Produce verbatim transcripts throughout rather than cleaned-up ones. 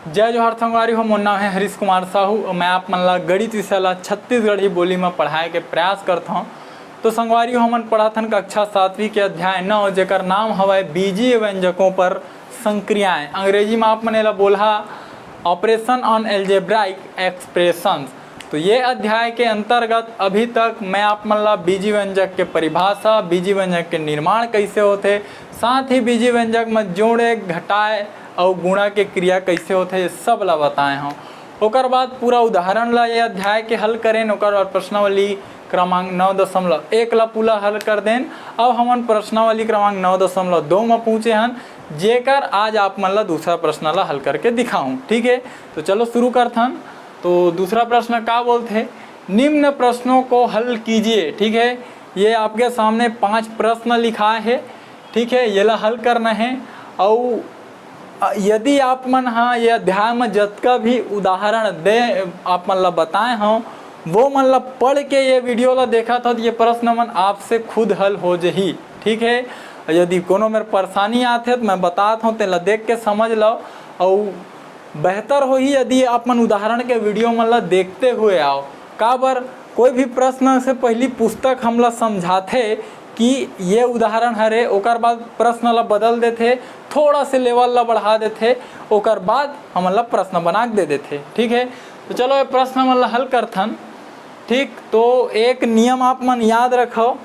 जय जोहार संगवारी हो, मोर नाम है हरीश कुमार साहू। मैं आप मन ला गणित विषय ला छत्तीसगढ़ी बोली में पढ़ाए के प्रयास करत हौं। तो संगवारी हो, हमन पढ़त हन कक्षा सातवीं के अध्याय नौ, जेकर नाम हवय बीजीय व्यंजकों पर संक्रियाएं। अंग्रेजी में आप मन एला बोलहा Operation on Algebraic Expressions। तो ये अध्याय के अंतर्गत अभी तक मैं आप मन ला बीजी व्यंजक के परिभाषा, बीजी व्यंजक के निर्माण कैसे होथे, साथ ही बीजी व्यंजक में जोड़े, घटाए अउ गुणा के क्रिया कैसे होथे, ये सब ला बताए हौं। ओकर बाद पूरा उदाहरण ला ये अध्याय के हल करेन, ओकर बाद प्रश्नावली क्रमांक नौ दशमलव एक ला पूरा हल कर देन। अब हमन प्रश्नावली क्रमांक नौ दशमलव दो में पहुँचे हन, जेकर आज आप मन ला दूसरा प्रश्न ला हल करके दिखाऊँ। ठीक है, तो चलो शुरू करथन। तो दूसरा प्रश्न का बोलथे, निम्न प्रश्नों को हल कीजिए। ठीक है, ये आपके सामने पांच प्रश्न लिखा है। ठीक है, ये ला हल करना है। अउ यदि आप मन हा ये अध्याय में जतका भी उदाहरण दे, आप मन ला बताए हौं, वो मन ला पढ़ के ये वीडियो ला देखत हव, तो ये प्रश्न मन आपसे खुद हल हो जही। ठीक है, यदि कोनो मेर परेशानी आथे तो मैं बतात हौं, तेला देख के समझ लव। अउ बेहतर होही यदि आप मन उदाहरण के वीडियो मन ला देखते हुए आओ। काबर, कोई भी प्रश्न से पहली पुस्तक हमला समझाथे कि ये उदाहरण हरे, ओकर बाद प्रश्न ला बदल देथे, थोड़ा से लेवल ला बढ़ा देथे, ओकर बाद हमन ला प्रश्न बना के दे देथे। ठीक है, तो चलो ये प्रश्न मन ला हल करथन। ठीक, तो एक नियम आप मन याद रखव,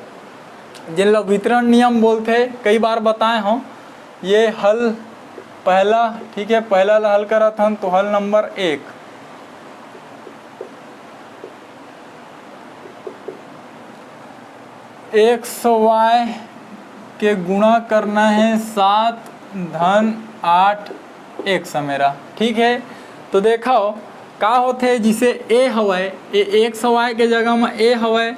जेन ला वितरण नियम बोलथे, कई बार बताए हौं। ये हल पहला, ठीक है, पहला ला हल करत हन, तो हल नंबर एक, एक्स वाई के गुणा करना है सात धन आठ एक्स मेरा। ठीक है, तो देखव का होथे, जिसे ए हवय, ए एक्स वाई के जगह में ए हवय,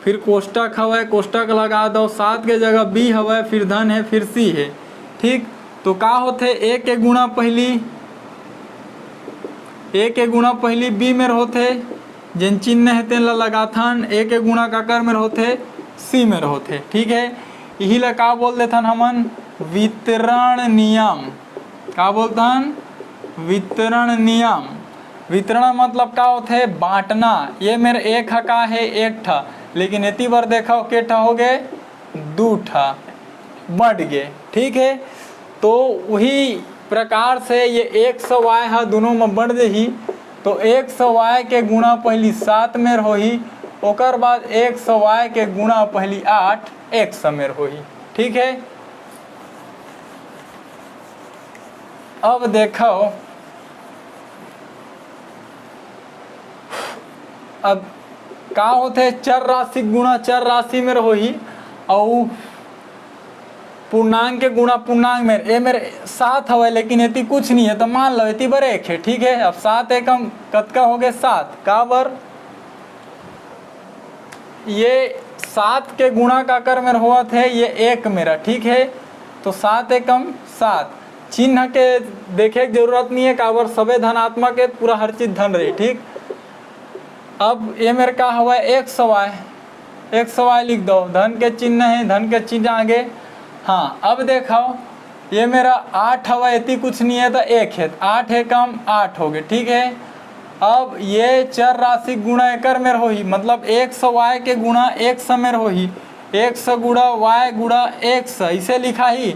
फिर कोष्टक हवय, कोष्टक लगा दव, सात के जगह बी हवय, फिर धन है, फिर सी है। ठीक, तो का होथे, ए के गुणा पहली, ए के गुणा पहली बी मेर होथे, जेन चिन्ह हे तेन ला लगाथन, ए के गुणा काकर मेर होथे, सी मेर होथे। ठीक है, इही ला का बोल देथन हमन, वितरण नियम। का बोलथन, वितरण नियम। वितरण मतलब का होथे, बांटना। ये मेर एक ह का हे, एक ठा, लेकिन एती बर देखव के ठा हो गे, दू ठा, बंट गे। ठीक है, तो उही प्रकार से ये एक्स वाई ह दुनों में बंट जही, तो एक्स वाई के गुणा पहली सात मेर होही, ओकर बाद एक्स वाई के गुणा पहली आठ एक्स मेर होही। ठीक है, अब देखव, अब का होथे, चर राशि गुणा चर राशि मेर होही, अउ पूर्णांक के गुणा पूर्णांक मेर, ए मेर सात हवय, लेकिन एती कुछ नहीं है, तो मान लो एती बर एक है। ठीक है, अब सात एकम कतका हो गए, सात। काबर, ये सात के गुणा काकर मेर होवत है, ये एक मेरा। ठीक है, तो सात एकम सात, चिन्ह के देखे के जरूरत नहीं है, काबर सबे धनात्मक है, पूरा हर चीज धन रही। ठीक, अब ये मेर का हवय, एक्स वाई, एक्स वाई लिख दो, धन के चिन्ह है, धन के चिन्ह आगे। हाँ, अब देखव, ये मेरा आठ हवय, एती कुछ नहीं है, तो एक है, आठ एकम आठ हो गए। ठीक है, अब ये चर राशि गुणा एकर मेर होही, मतलब एक्स वाई के गुणा एक्स मेर होही, एक्स गुणा वाई गुणा एक्स, इसे लिखा ही।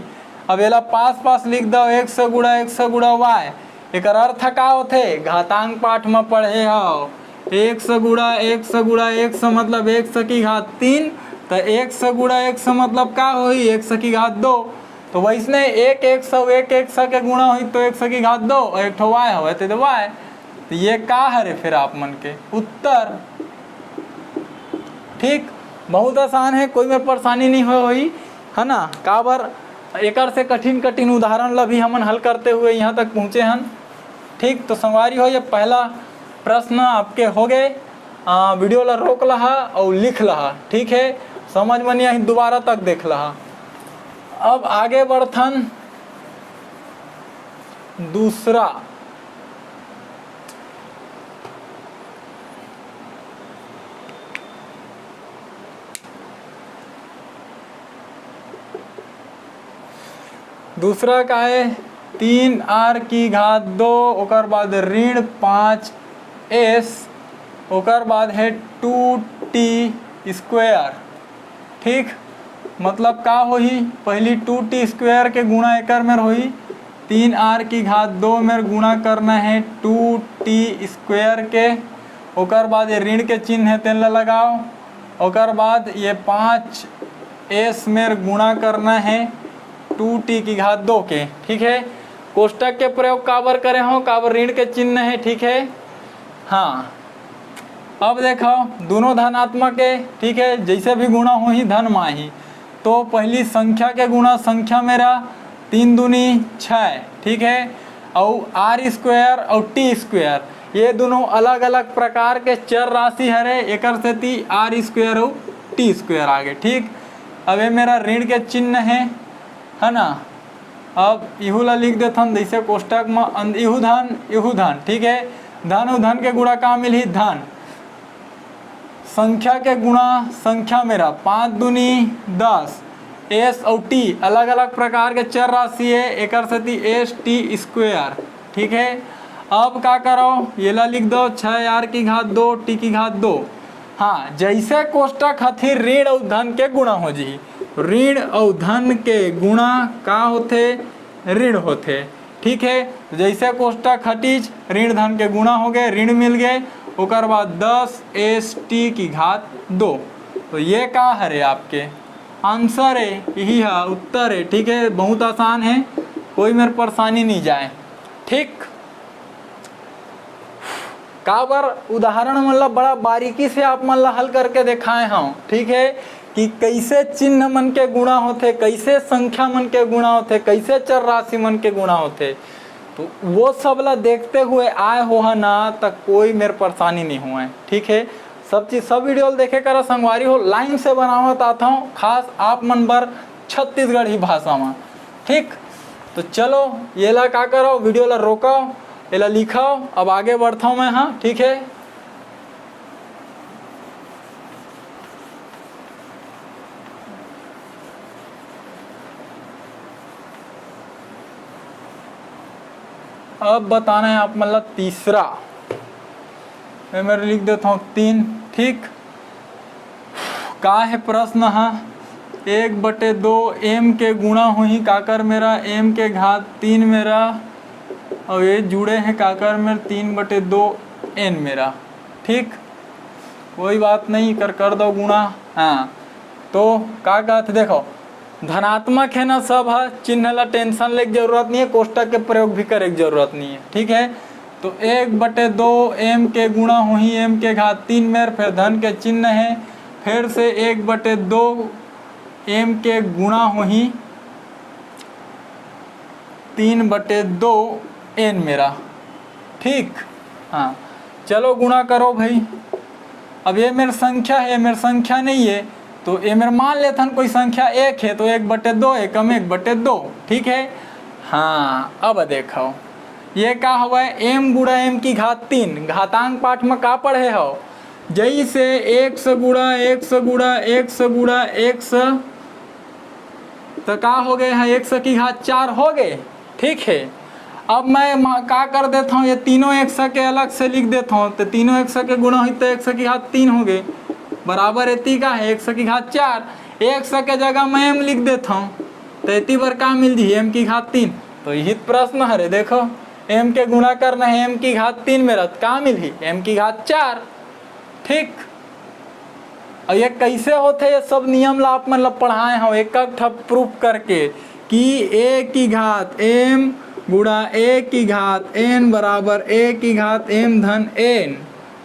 अब एला पास पास लिख दो, एक्स गुणा एक्स गुणा वाई। एकर अर्थ का होथे? घातांक पाठ में पढ़े हव, एक्स गुणा एक्स गुणा एक्स मतलब एक्स की घात तीन, तो एक्स गुणा एक्स मतलब का होही? एक्स की घात दो। तो वैसने एक एक्स अउ एक एक्स के गुणा होही तो एक्स की घात दो, अउ एक ठो वाई हवय, ते वाई। तो ये का हरे फिर आप मन के उत्तर? ठीक, बहुत आसान है, कोई में परेशानी नहीं हो होही, है ना? काबर एकर से कठिन कठिन उदाहरण ला भी हमन हल करते हुए यहाँ तक पहुँचे हन। ठीक, तो संगवारी हो, ये पहला प्रश्न आपके हो गए। आ, वीडियो ला रोक लहा अउ लिख लहा, ठीक है, समझ में नहीं आही, दोबारा तक देख लहा। अब आगे बढ़थन दूसरा। दूसरा का है, तीन आर की घात दो, ओकर बाद ऋण पाँच एस, ओकर बाद है टू टी स्क्वायर। ठीक, मतलब का होही, पहली टू टी स्क्वायर के गुणा एकर मेर होही, तीन आर की घात दो मेर गुणा करना है टू टी स्क्वायर के, ओकर बाद ये ऋण के चिन्ह है तेन ला लगाओ, ओकर बाद ये पाँच एस मेर गुणा करना है टू टी की घात दो के। ठीक है, कोष्टक के प्रयोग काबर करे हो, काबर ऋण के चिन्ह है। ठीक है, हाँ, अब देखो दोनों धनात्मक है। ठीक है, जैसे भी गुणा होही धन मा ही, तो पहली संख्या के गुणा संख्या मेर तीन दूनी छः। ठीक है, और आर स्क्वायर और टी स्क्वायर ये दोनों अलग अलग प्रकार के चर राशि हरे, एकर सेती आर स्क्वायर और टी स्क्वायर आगे। ठीक, अब ये मेर ऋण के चिन्ह है, है ना। अब इहू ला लिख देथन जैसे कोष्टक म अन-, इहू धन इहू धन। ठीक है, धन अउ धन के गुणा का मिलही, धन। संख्या के गुणा संख्या मेर पाँच दूनी दस, एस अउ टी अलग अलग प्रकार के चर राशि है, एकर सेती एस टी स्क्वायर। ठीक है, अब का करो, ये ला लिख दो, छः आर की घात दो, टी की घात दो। हाँ, जैसे कोष्टक हथी ऋण अउ धन के गुणा हो जही, ऋण अउ धन के गुणा का होथे, ऋण होथे। ठीक है, तो जैसे कोष्टक हटिच, ऋण धन के गुणा हो गए, ऋण मिल गए, ओकर बाद दस एस टी की घात दो। तो ये का हरे, आपके आंसर है, यही है उत्तर है। ठीक है, बहुत आसान है, कोई मेर परेशानी नहीं जाए। ठीक, काबर उदाहरण मन ला बड़ा बारीकी से आप मन ला हल करके देखाए हव। ठीक है, कि कैसे चिन्ह मन के गुणा होथे, कैसे संख्या मन के गुणा होथे, कैसे चर राशि मन के गुणा होथे, तो वो सब ला देखते हुए आए हो ह ना, त कोई मेर परेशानी नहीं हुए। ठीक है, सब चीज, सब वीडियो ल देखे करा संगवारी हो, लाइन से बनावत आत हव, खास आप मन बर छत्तीसगढ़ी भाषा में। ठीक, तो चलो, ये ला का करो, वीडियो ला रोको, ये ला लिखो, अब आगे बढ़ता हूँ मैं। हाँ, ठीक है, अब बताना है आप मन ला तीसरा, मैं मेरे लिख देता हूँ तीन। ठीक, का है प्रश्न हा, एक बटे दो एम के गुणा होही काकर मेर, एम के घात तीन मेर, और ये जुड़े हैं काकर मेर, तीन बटे दो एन मेर। ठीक, कोई बात नहीं, कर कर दो गुणा। हाँ, तो का कहत, देखो, धनात्मक है ना सब ह, चिन्ह ला टेंशन ले के जरूरत नहीं है, कोष्टक के प्रयोग भी करे के जरूरत नहीं है। ठीक है, तो एक बटे दो एम के गुणा होही एम के घात तीन मेर, फिर धन के चिन्ह है, फिर से एक बटे दो एम के गुणा होही तीन बटे दो एन मेर। ठीक, हाँ, चलो गुणा करो भाई। अब ये मेर संख्या है, ये मेर संख्या नहीं है, तो ये मेर मान लेथन कोई संख्या एक है, तो एक बटे दो, एकम एक बटे दो। ठीक है, हाँ, अब देखो, ये का हवय, एम गुणा एम की घात तीन। घातांक पाठ में का पढ़े हो, जैसे एक्स गुणा एक्स गुणा एक्स गुणा एक्स, तो का हो गए हैं, एक्स की घात चार हो गए। ठीक है, अब मैं मा-, का कर देता हूँ, ये तीनों एक्स के अलग से लिख देता हूँ, तो तीनों एक्स के गुणा हुई तो एक्स की घात तीन हो गए, बराबर एती का है, एक्स की घात चार। एक्स के जगह मैं एम लिख देता हूँ, तो एती बर का मिल जी, एम की घात तीन। तो यही प्रश्न हरे, देखो, एम के गुणा करना है एम की घात तीन मेर, का मिलही, एम की घात चार। ठीक, और ये कैसे होथे, ये सब नियम ला आप मन ला पढ़ाए हव एक एक ठा प्रूफ करके कि ए की घात एम गुणा ए की घात एन बराबर ए की घात एम धन एन।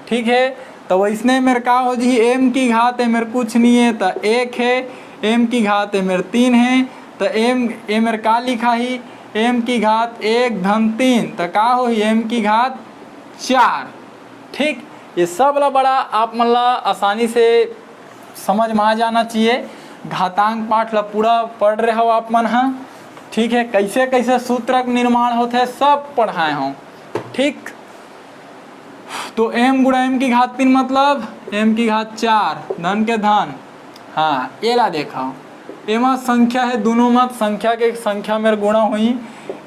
ठीक है, तो वैसने मेर का हो जी, एम की घात ए मेर कुछ नहीं है, तो एक है, एम की घात ए मेर तीन है, तो एम ए मेर का लिखा ही, एम की घात एक धन तीन, तो का हो ही, एम की घात चार। ठीक, ये सब ला बड़ा आप मन ला आसानी से समझ में आ जाना चाहिए। घातांक पाठ ला पूरा पढ़ रहे हो आप मन हा। ठीक है, कैसे कैसे सूत्र के निर्माण होथे, सब पढ़ाए हो। ठीक, तो एम गुणा एम की घात तीन मतलब एम की घात चार, धन के धन। हाँ, एला देखो, एमा संख्या है, दोनों मत संख्या के संख्या मेर गुणा होही,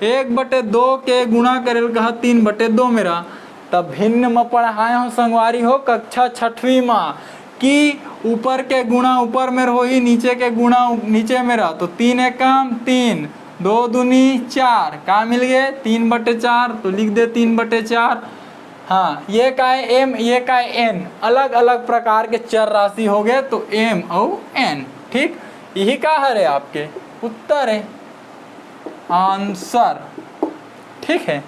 एक बटे दो के गुणा करे ल कहा तीन बटे दो मेरा। तब भिन्न म पढ़ाए हो संगवारी हो कक्षा छठवीं म कि ऊपर के गुणा ऊपर मेर होही, नीचे के गुणा उ-, नीचे मेरा। तो तीन एकम तीन, दो दूनी चार, का मिल गए? तीन बटे चार। तो लिख दे तीन बटे चार। हाँ, ये काय एम, ये काय एन, अलग अलग प्रकार के चर राशि हो गए। तो एम अउ एन, ठीक, यही का हरे आपके उत्तर है, आंसर, ठीक है।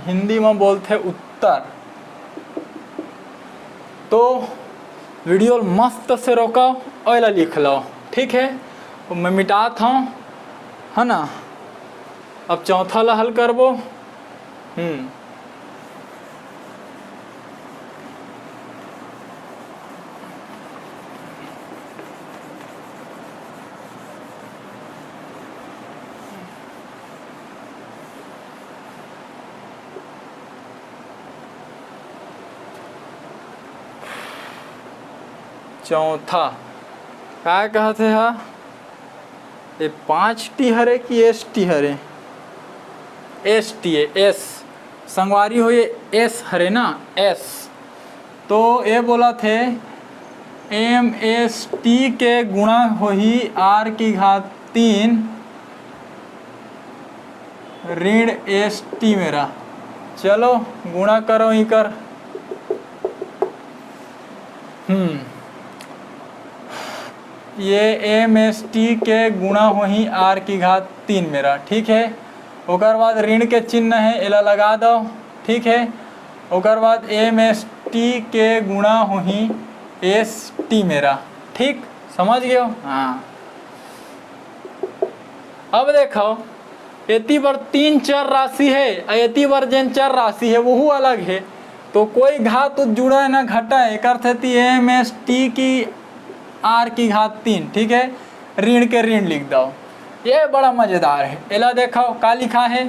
हिंदी में बोलते उत्तर। तो वीडियो ल मस्त से रोको, ओला लिख लो, ठीक है। तो मैं मिटात हूँ, है ना। अब चौथा ला हल करबो। हम्म। चौथा का कहत हे हा? ये पाँच टी हरे कि एस टी हरे? एस टी है, एस। संगवारी हो, ये एस हरे ना, एस। तो ये बोलत हे एम एस टी के गुणा होही आर की घात तीन ऋण एस टी मेरा। चलो गुणा करो इकर। हम्म, ये एम एस टी के गुणा होही आर की घात तीन मेरा, ठीक है। ओकर बाद ऋण के चिन्ह है, एला लगा दो, ठीक है। ओकर बाद एम एस टी के गुणा होही एस टी मेरा, ठीक, समझ गए हो? हाँ। अब देखो, एती बर तीन चर राशि है, अउ एती बर जेन चर राशि है, वहू अलग है। तो कोई घात जुड़ा है ना घटा है, एकर सेती एम एस टी की आर की घात तीन, ठीक है, ऋण के ऋण लिख दो। ये बड़ा मजेदार है। एला देखो, का लिखा है?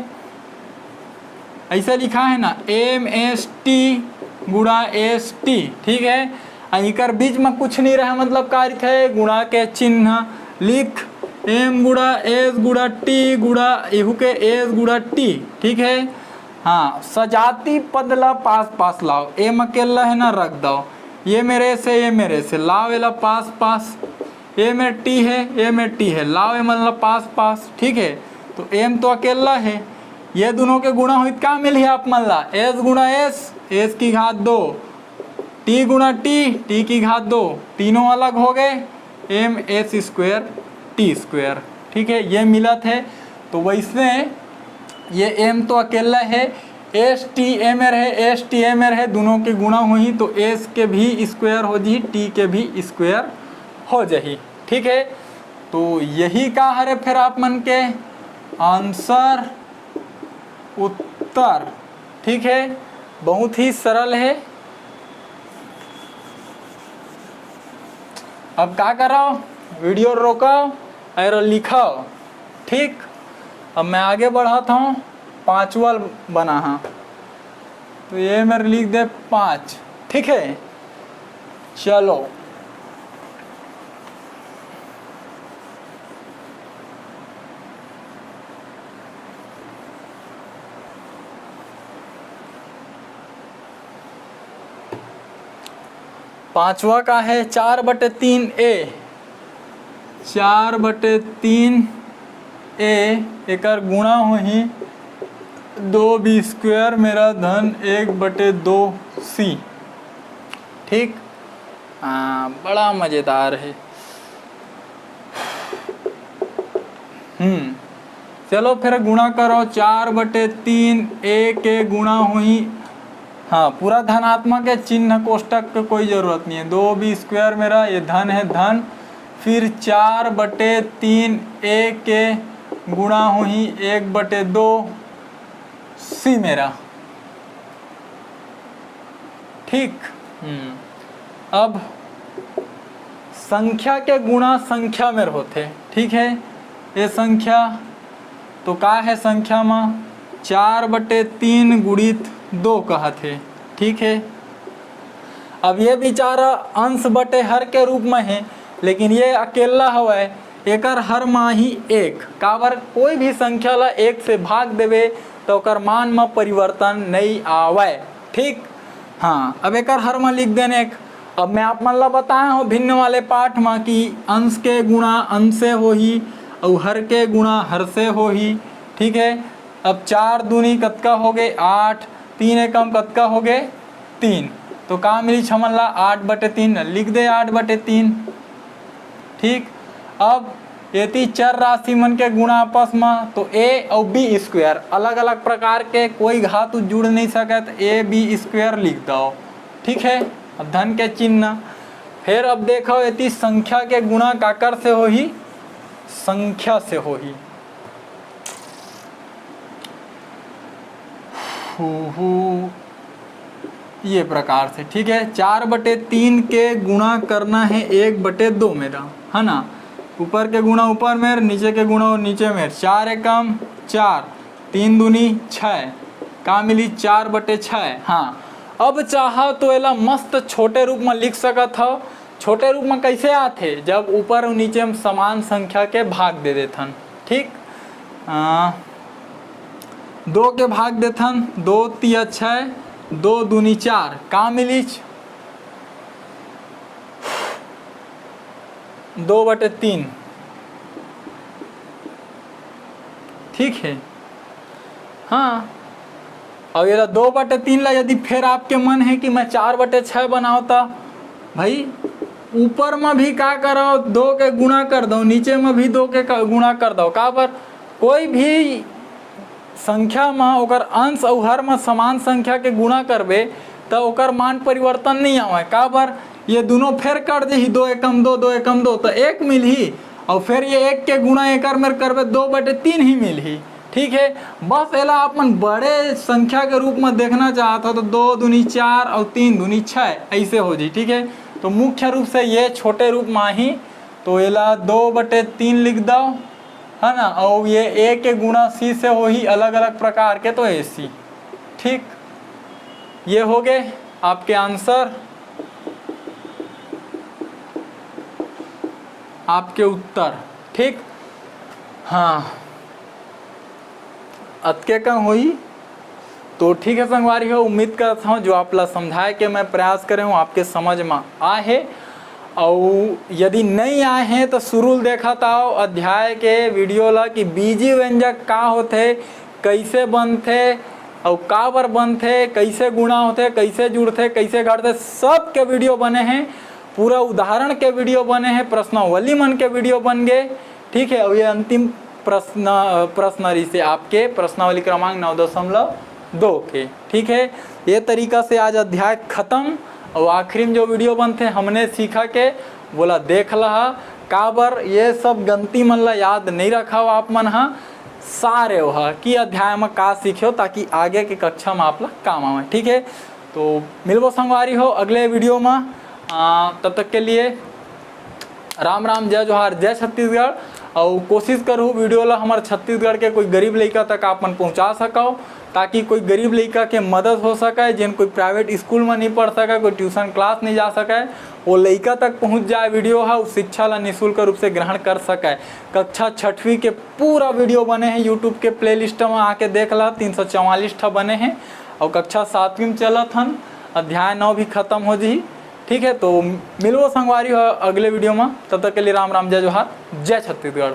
ऐसा लिखा है ना, एम एस टी गुणा एस टी, ठीक है। आ इकर बीच में कुछ नहीं रहा, मतलब का लिखा है, गुणा के चिन्ह लिख, एम गुणा एस गुणा टी गुणा इहू के एस गुणा टी, ठीक है। हाँ, सजाती पद ला पास पास लाओ, एम अकेला है ना, रख दो। ये मेरे से, ये मेरे से, लाओ एला पास पास। ये मेर टी है, ये मेर टी है, लाओ ये मन ला पास पास, ठीक है। तो एम तो अकेला है, ये दोनों के गुणा होही त का मिलही आप मन ला? एस गुणा एस, एस की घात दो, टी गुणा टी, टी की घात दो, तीनों अलग हो गए, M S square T square, ठीक है, ये मिलत है। तो वैसे ये एम तो अकेला है, एस टी एम रहे, एस टी एम रहे, दोनों के गुणा होही तो एस के भी स्क्वायर हो जाही, टी के भी स्क्वायर हो जाही, ठीक है। तो यही का हरे फिर आप मन के आंसर, उत्तर, ठीक है, बहुत ही सरल है। अब का करो, वीडियो रोको और लिखो, ठीक। अब मैं आगे बढ़ाता हूँ, पाँचवा बना हाँ, तो ये मेरे लिख दे पाँच, ठीक है। चलो, पांचवा का है चार बटे तीन ए, चार बटे तीन ए, एकर गुणा होही दो बी स्क्वायर मेरा धन एक बटे दो सी। ठीक, हाँ, बड़ा मजेदार है। हम्म, चलो फिर गुणा करो, चार बटे तीन ए के गुणा होही, हाँ, पूरा धनात्मक है, चिन्ह कोष्टक के कोई जरूरत नहीं है। दो बी स्क्वायर मेरा ये धन है, धन, फिर चार बटे तीन ए के गुणा होही एक बटे दो सी मेरा। ठीक, हम्म, अब संख्या के गुणा संख्या मेर होथे, ठीक है। ये संख्या तो का है, संख्या में चार बटे तीन गुणित दो कहत हे, ठीक है। अब ये बेचारा अंश बटे हर के रूप में है, लेकिन ये अकेला हवय, एकर हर मा ही एक, काबर कोई भी संख्या ला एक से भाग देबे त ओकर मान म परिवर्तन नइ आवय। ठीक, हाँ, अब एकर हर मा लिख देन एक। अब मैं आप मन ला बताए हूँ भिन्न वाले पाठ मा कि अंश के गुणा अंश से होही अउ हर के गुणा हर से होही। ठीक है, अब चार दूनी कतका हो गए? आठ। तीन एकम कतका हो गए? तीन। तो का मिली हमन ला? आठ बटे तीन। लिख दे आठ बटे तीन। ठीक, अब एती चर राशि मन के गुणा आपस म, तो ए अउ बी स्क्वायर अलग अलग प्रकार के, कोई घात जुड़ नहीं सकत, ए बी स्क्वायर लिख दो। ठीक है, अब धन के चिन्ह। फिर अब देखो एती संख्या के गुणा काकर से होही? संख्या से होही। हु, हु, ये प्रकार से। ठीक है, चार बटे तीन के गुणा करना है एक बटे दो मेर, है ना? ऊपर के गुणा ऊपर मेर, नीचे के गुणा नीचे मेर। चार एकम चार, तीन दूनी छः, का मिली? चार बटे छः। हाँ, अब चाहा तो एला मस्त छोटे रूप में लिख सकत हव। छोटे रूप में कैसे आथे? जब ऊपर अउ नीचे हम समान संख्या के भाग दे देथन। ठीक, आ, दो के भाग देथन, दो तिया छः, दो दूनी चार, का मिलीच? दो बटे तीन। ठीक है, हाँ, अब ये दो बटे तीन ला यदि फिर आपके मन है कि मैं चार बटे छः बनाओ, तो भाई ऊपर में भी का करो, दो के गुणा कर दो, नीचे में भी दो के क-, गुणा कर दो। काबर? कोई भी संख्या में ओकर अंश अउ हर में समान संख्या के गुणा करबे, त ओकर मान परिवर्तन नहीं आवे। काबर? ये दोनों फेर कट जही, दो एकम दो, दो एकम दो, त एक मिलही, अउ फिर ये एक के गुणा एकर मेर करबे, दो बटे तीन ही मिलही। ठीक है, बस एला आप मन बड़े संख्या के रूप में देखना चाहत हो, तो दो दूनी चार अउ तीन दूनी छः, ऐसे हो जी। ठीक है, तो मुख्य रूप से ये छोटे रूप में ही, तो एला दो बटे तीन लिख दो, है ना? और ये ए के गुणा सी से होही अलग अलग प्रकार के, तो ए सी। ठीक, ये हो गए आपके आंसर, आपके उत्तर। ठीक, हाँ, अतके का होई। तो ठीक है संगवारी हो, उम्मीद करत हूँ जो आप ला समझाए के मैं प्रयास करे हूँ, आपके समझ में आए हे। अउ यदि नहीं आए हे तो शुरू ले देखत आओ अध्याय के वीडियो ला कि बीजी व्यंजक का होथे, कैसे बनथे, अउ काबर बनथे, कैसे गुणा होथे, कैसे जुड़थे, कैसे घटथे, सब के वीडियो बने हे। पूरा उदाहरण के वीडियो बने हे, प्रश्नावली मन के वीडियो बन गे। ठीक है, अब ये अंतिम प्रश्न, प्रश्न रहिसे आपके प्रश्नावली क्रमांक नौ दशमलव दो के। ठीक है, ये तरीका से आज अध्याय खत्म। और आखिरी में जो वीडियो बनथे हमने सीखा के, वोला देख लहा। काबर ये सब गलती मन ला याद नहीं रखाव आप मन हा, सारे वह कि अध्याय में का सीखे हो, ताकि आगे के कक्षा में आप ला काम आवे। ठीक है, तो मिलबो संगवारी हो अगले वीडियो में। आ, तब तक के लिए राम राम, जय जोहार, जय छत्तीसगढ़। और कोशिश करूँ वीडियो ला हमर छत्तीसगढ़ के कोई गरीब लइका तक आप मन पहुँचा सकव, ताकि कोई गरीब लइका के मदद हो सके, जेन कोई प्राइवेट स्कूल में नहीं पढ़ सके, कोई ट्यूशन क्लास नहीं जा सके, वो लइका तक पहुँच जाए वीडियो हा, उस शिक्षा ला निःशुल्क रूप से ग्रहण कर सके। कक्षा छठवीं के पूरा वीडियो बने हैं YouTube के प्लेलिस्ट में, आके देख ला, तीन सौ चवालीस ठा बने हैं। और कक्षा सातवीं में चलत हन, अध्याय नौ भी खत्म हो जही। ठीक है, तो मिलबो संगवारी हो अगले वीडियो में। तब तक के लिए राम राम, जय जोहार, जय छत्तीसगढ़।